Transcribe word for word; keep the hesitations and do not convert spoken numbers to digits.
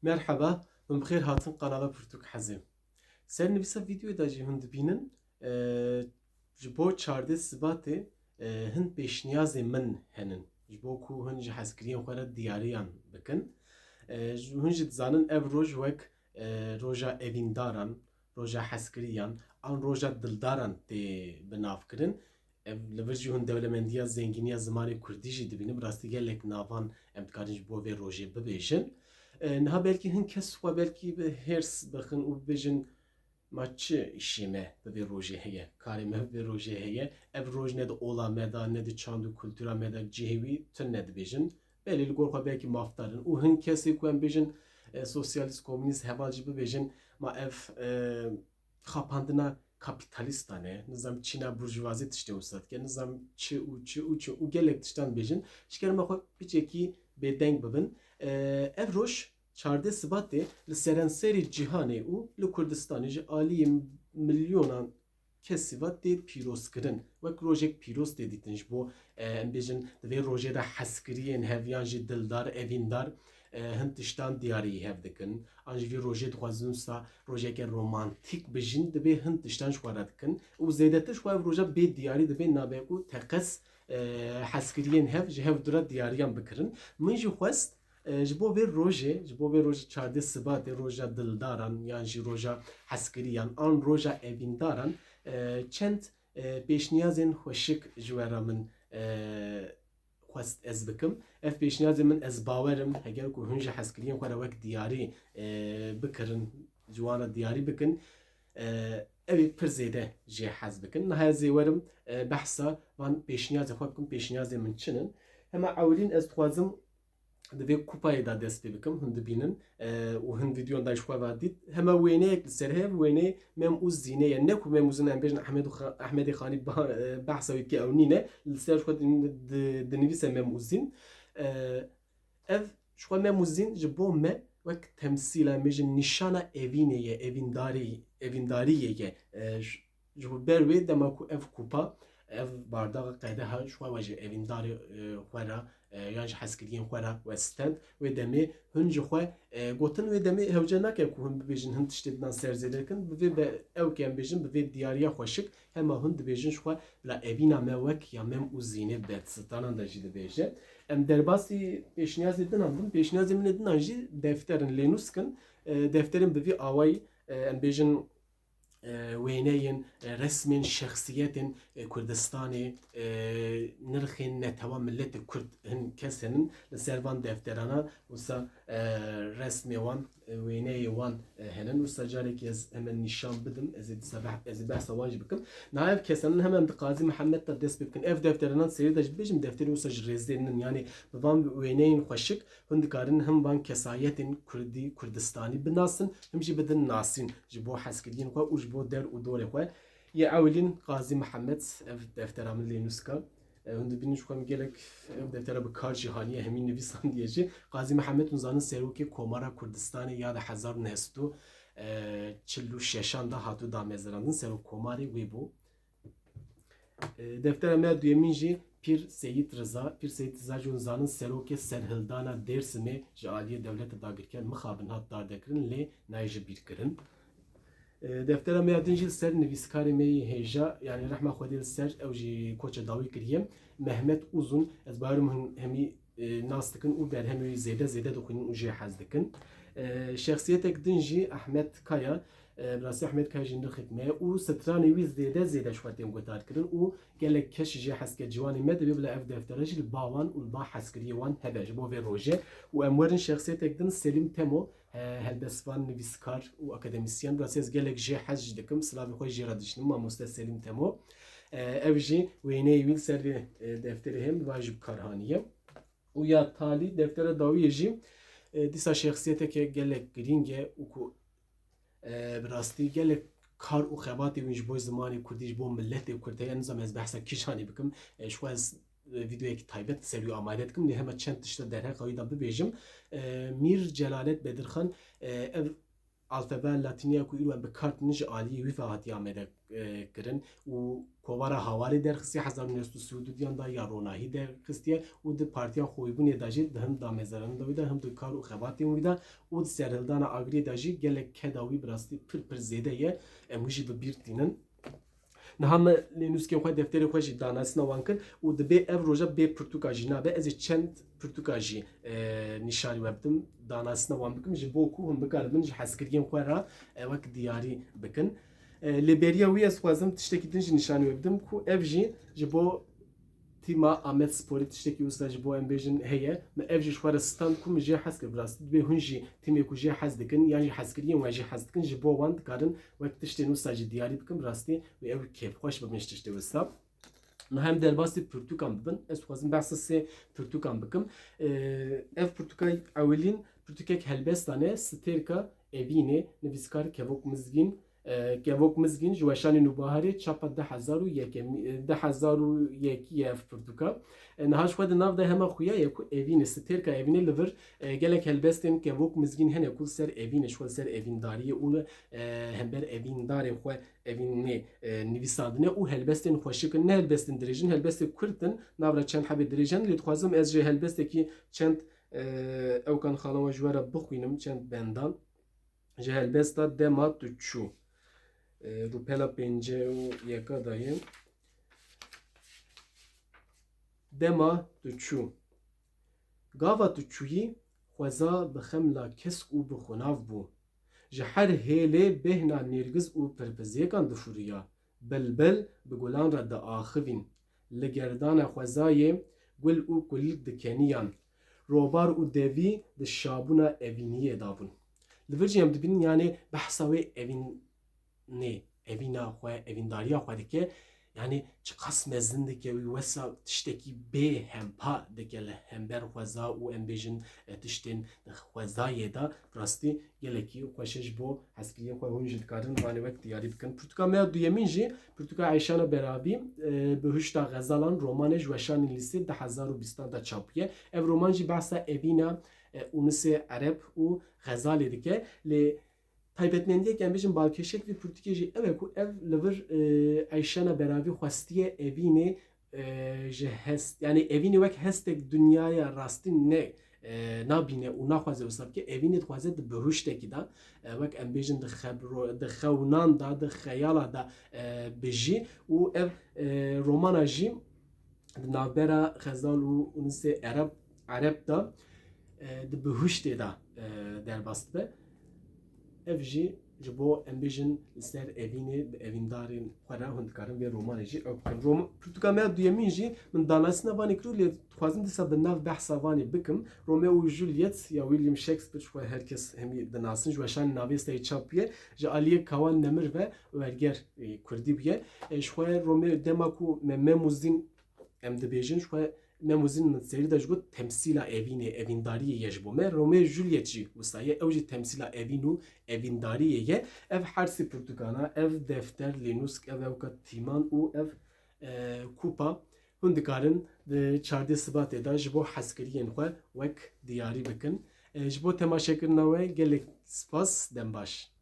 Merheba, hûn bi xêr hatin kanala Pirtûk Hezê. Sernivîsa vîdeoyê de jî hûn dibînin, e, ji bo çardeh Sibatê, e, hin pêşniyazên min henin. Ji bo ku hûn ji hezkiriyên xwe re diyariyan bikin. E, ji, hûn jî dizanin ev roj wek, e, roja evîndaran, roja hezkiriyan, an roja dildaran tê bi nav kirin. Ev li vir jî hûn dewlemendiya, zengîniya zimanê kurdî jî dibînin. Bi rastî gelek navan em dikarin ji bo vê rojê bibêjin. E, niha belkî hin kes xwe belkî bi hêrs bixin û bibêjin, ma çi îşê me bi vê rojê heye, karê me bi vê rojê heye. Ev roj ne di ola me de, ne di çand û kultura me de cihê wî tune dibêjin. Belê li gor xwe belkî mafdar in. Û hin kesê ku em bêjin, e, sosyalîst, komûnîst, heval jî bibêjin, ma ev, e, xapandina kapîtalîstan e, nizam çîna burjuvazî tiştê wisa dike, nizam çi û çi û çi û gelek tiştan bêjin, ji ker me xwe piçekî bêdeng bibin. E, ev roj çardeh Sibatê li serenserê cîhanê û li Kurdistanê ji aliyê milyonan kesî ve tê pîrozkirin. Wek rojek pîroz tê dîtin ji bo, e, em bêjin, di vê rojê de hezkiriyên hev yan jî dildar, evîndar, e, hin tiştan diyarî hev dikin. An ji vî rojê dixwazin wisa rojeke romantîk bijîn, divê hin tiştan ji xwe re dikin. Û zêdetir ji xwe ev roja bê diyarî divê nabe ku teqez, e, hezkiriyên hev ji hev du re diyariyan bikirin. Min jî xwest, e, ji bo vê rojê, ji bo vê rojê çardeh Sibatê, roja dildaran yan jî roja hezkiriyan an roja evîndaran, e, çend, e, pêşniyazên xweşik ji we re min, e, xwest ez bikim. Ev pêşniyazê min, ez bawer im, heger ku hûn jî hezkiriyên xwe re wek diyarî, e, bikirin, ji wan re diyarî bikin, e, ew ê pir zêde jê hez bikin. Niha ez ê werim, e, behsa van pêşniyazê xwe bikim, pêşniyazê min çi ne. Hema ewilîn ez dixwazim di vê kupayê de dest pê bikim, hûn dibînin, e, û hin vîdeoyan da ji xwe ve dît. Hema wêneyek li ser heye, wêneyê Mem û Zînê ye. Ne ku Mem û Zînê em bêjin Ehmed û Xa-, Ehmedê Xanî ba-, e, behsa wî dike, ew nîne. Li ser xwe di, di, dinivîse Mem û Zîn. E, ev ji xwe Mem û Zîn ji bo me wek temsîla, em bêjin nîşana evînê ye, evîndarî, evîndariyê ye. E, ji, ji bo ber wê dema ku ev kupa, ev bardaxa qedeha ji xwe we ji evîndarê, e, xwe re, e, yan ji hezkiriyên xwe re we stend, wê demê hûn ji xwe, e, gotin wê demê hewce nake ku hûn bibêjin hin tiştê dinan ser zêde dikin, bi vê be-, ew ke em bêjin bi vê diyariya xweşik, hema hûn dibêjin ji xwe bila evîna me wek ya Mem û Zînê berdistanan de jî dibêje. Em derbasî pêşniyazê dinan bin, pêşniyazê min ê dinan jî defter in, lênûsk in, e, defterên bi vî awayî, e, em bêjin, e, wêneyên, e, resmên şexsiyetên, e, Kurdistanê, e, nirxên netewa milletê Kurd hin kes henin li ser van defterana, wisa, e, resmê wan, e, wêneyê wan, e, henin. Wisa carekê ez hemen nîşan bidim, ez ê dîsa beh-, ez ê behsa wan jî bikim. Niha ev kesanin hemen di Qazî Mihemed de dest pê bikin. Ev defteranan serî de jî bibêjim, defterên wisa ji rêzê nin. Yanî bi van wêneyên xweşik hûn dikarin him van kesayetên Kurdî, Kurdistanî binasin, him jî bidin nasîn ji bo hezkiriyên xwe û ji bo der û dorê xwe. Yê ewilîn Qazî Mihemed, ev deftera min lê nûska. E, hûn dibînin ji xwe min gelek ev deftera bi kar jî haniye, hemî nivîsandiye jî. Qazî Mihemed, hûn zanin serokê Komara Kurdistanê ya di hezar û neh sed û çil û şeşan de hatû damezirandin, serok komarê wê bû. E, deftera me ya duyemîn jî Pîr Seyîd Riza. Pîr Seyîd Riza jî hûn zanin serokê serhildana Dêrsimê ji aliyê dewleta dagirker mixabin hat dardekirin, lê nayê ji bîr kirin. E, deftera me ya din jî li ser nivîskarê me yê hêja, yanî rehma Xwedê li ser, ew jî koça dawî kiriye. Mehmet Uzun, ez bawerim hûn hemî, e, nas dikin û berhemê wî zêde zêde dixwînin û jê hez dikin. E, şexsiyetek din jî Ahmet Kaya, e, bi rastî Ahmet Kaya jî nirxek me ye û stranê wî zêde zêde ji xwe tên guhdarkirin û gelek kes jê hez dike. Ciwanê me divê bila ev deftere jî li ba wan û li ba hezkiriyê wan hebe ji bo vê rojê. Û em werin şexsiyetek din Selîm Temo, e, helbestvan, nivîskar û akademîsyen. Bi rastî ez gelek jê hez jî dikim. Silavê xwe jê re dişînim, mamoste Selîm Temo. E, ev jî wêneyê wî li ser vê, e, defterê heye, min va jî bi kar haniye. Û ya talî, deftera dawiyê jî, e, dîsa şexsiyeteke gelek girîng e û ku, e, bi rastî gelek kar û xebatê wî ji bo zimanê kurdî, ji bo miletê kurd heye. Nizam ez behsa kîjanî bikim. E, ji xwe ez, e, vîdeoyekî taybet li ser wî amade dikim. Lê hema çend tişta derheqa wî de bibêjim. E, Mîr Celalet Bedirxan, e, ev alfabeya latînî ya ku îro em bi kar tînin ji aliyê wî ve hatiye amade, e, kirin û kovara Hawarê derxistiye, hezar û neh sed û sî û du diyan da ya ronahî derxistiye û di Partiya Xweyîbûnê de jî di hin damezrana wî de, hin di kar û xebatên wî de û di serhildana Agiriyê de jî gelek keda wî bi rastî pir pir zêde ye. Em wî jî bi bîr tînin. Niha me lê nûskên xwe, defterê xwe jî danasîna wan kir û dibê ev roja bê pirtûka jî nabe. Ez ê çend pirtûka jî, e, nîşanî we bidim, danasîna wan bikim, ji bo ku hûn bikaribin ji hezkiriyên xwe re, e, wek diyarî bikin. E, lê beriya wî ez dixwazim tiştekî din jî nîşanî we bidim ku ev jî ji bo tîma Amedsporê tiştekî wisa ji bo em bêjin heye. Min ev jî ji xwe re stand ku min jê hez kir, bi rastî. Dibê hûn jî tîmê ku jê hez dikin yan jî hezkiriyên we jê hez dikin, ji bo wan dikarin wek tiştên wisa jî diyarî bikin, bi rastî wê ew kêfxweş bibin ji tiştê wisa. Niha em derbasî pirtûkan bibin. Ez dixwazim behsa sê pirtûkan bikim. Ee, ev pirtûka ewilîn pirtûkek helbestan e, Stêrka Evînê, nivîskar Kevok Mizgîn. Ee, Kevok Mizgîn ji weşanê Nûbaharê, çapa du hezar û yek, e, du hezar û yekî ye ev pirtûka. E, niha ji xwe di nav de hema xuya ye ku Evînê, Stêrka Evînê li vir, e, gelek helbestên Kevok Mizgîn hene ku li ser evînê, ji xwe li ser evîndariyê û li, e, hember evîndarê xwe evînê, e, nivîsandine û helbestên xweşik in, ne helbestên dirêj in, helbestê kurt in, navra çend hebê dirêj in. Lê dixwazim ez ji helbestekî çend, e, ewkan xalan we ji we re bixwînim, çend bendan. Ji helbesta Dema tu çû, e, rûpela pêncî û yeka dayê. Dema tu çû. Gava tu çûyî, xweza bi xemla kesk û bi xunav bû. Ji her hêlê bêhna nêrgiz û pirpizêkan difuriya. Bilbil bi gulan re diaxivîn. Li gerdana xwezayê gul û kulîlk dikeniyan. Robar û devî di şabûna evîniyê de bûn. Li vir jî em dibînin, yanî behsa wê evîn nê, evîna xwe, evîndariya xwe dike. Yanî çiqas mezin dike wî, wesa tiştekî bê hempa dike li hember xweza û em bêjin, e, tiştên xwezayê de. Rastî gelekî xweş e, ji bo hezkiriyên xwe hûn jî dikarin vanê wek diyarî bikin. Pirtûka me ya duyemîn jî pirtûka Eyşana Beravî, e, Bihuşta Xezalan, romanê ji weşanên lîsê du hezar û bîstan de çap bûye. Ev roman jî behsa evîna, e, Ûnisê Ereb û Xezalê dike. Lê taybetmendiyek, em bêjin balkêşek vî pirtûkê jî ew e ku ev li vir, e, Eyşana Beravî xwestiye evînê, e, ji hest, yanî evînê wek hestek dinyaya rastî ne, e, nabîne û naxwaze wisa bike. Evînê dixwaze di bihuştekî de, e, wek em bêjin di xebro-, di xewnan de, di xeyala de, e, bijî û ev, e, romana jî di navbera Xezal û Ûnisê Ereb, Ereb de, e, di bihuştê de, e, derbas dibe. Ev jî ji bo, em bêjin, li ser evînê, bi evîndarên xwe re hûn dikarin vê romanê jî ew bikin. Rom-, pirtûka me ya duyemîn jî min danasîna vanê kir û lê dixwazim dîsa bi nav behsa vanê bikim. Romeo û Juliet ya William Shakespeare, ji xwe her kes hemî dinasin, ji weşanên Avestayê çap bûye. Ji aliyê Kawan Nemir ve werger, e, kurdî bûye. E, ji xwe Romeo, dema ku me Mem û Zîn em dibêjin, ji xwe Mem û Zîn min serî de ji got temsîla evînê, evîndariyê ye ji bo me. Romeo Juliet jî wisa ye, ew jî temsîla evîn û evîndariyê ye. Ev her sê pirtûkana, ev defter, lênûsk, ev ewka tîman û ev, e, kupa hûn dikarin di çardê Sibatê de ji bo hezkiriyên xwe wek diyarî bikin. E, ji bo temaşekirina we gelek spas, dem baş.